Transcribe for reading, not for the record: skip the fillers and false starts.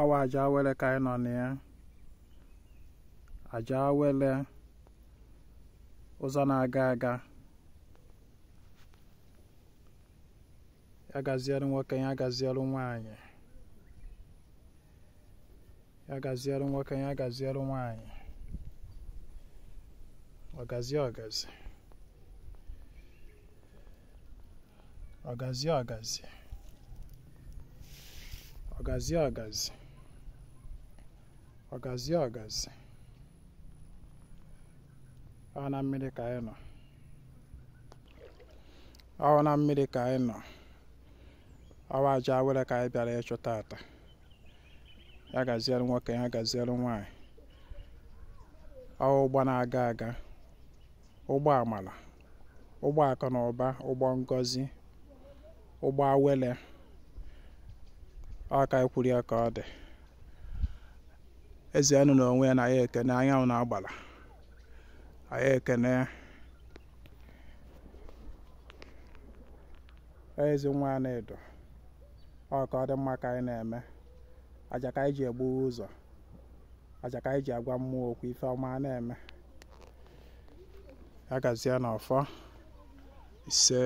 Ọwa aja awele ka anyị nọ na ya. Aja awele, ụzọ na-aga aga. Ya gaziere nwoke, ya gaziere nwaanyị. Ya gaziere nwoke, ya gaziere nwaanyị. Ọgazi ọgazi. Ọgazi ọgazi. Ọgazi ọgazi. Ọgazi ọgazi. Ọ na mmiri ka anyị nọ. Ọ na mmiri ka anyị nọ. Ọwa aja awele ka anyị bịara ịchụ tata. Ya gaziere nwoke, ya gaziere nwaanyị. Ọ ụgbọ na-aga aga. Ụgbọ amala, ụgbọ akụ na ụba, ụgbọ ngọzi, ụgbọ awele. Ọ ka anyị kwuru ya ka ọ dị. Eze enu na onwe ya na ya ekene, anyanwụ na agbala. Anyị ekene ezi nwa na-edo. Ọ ka ọ dị mma ka anyị na-eme. Aja ka anyị ji egbu ụzọ. Aja ka anyị ji agwa mmụọ okwu, ife ọma na-eme. Ya gazie n'ọfọ. Ise.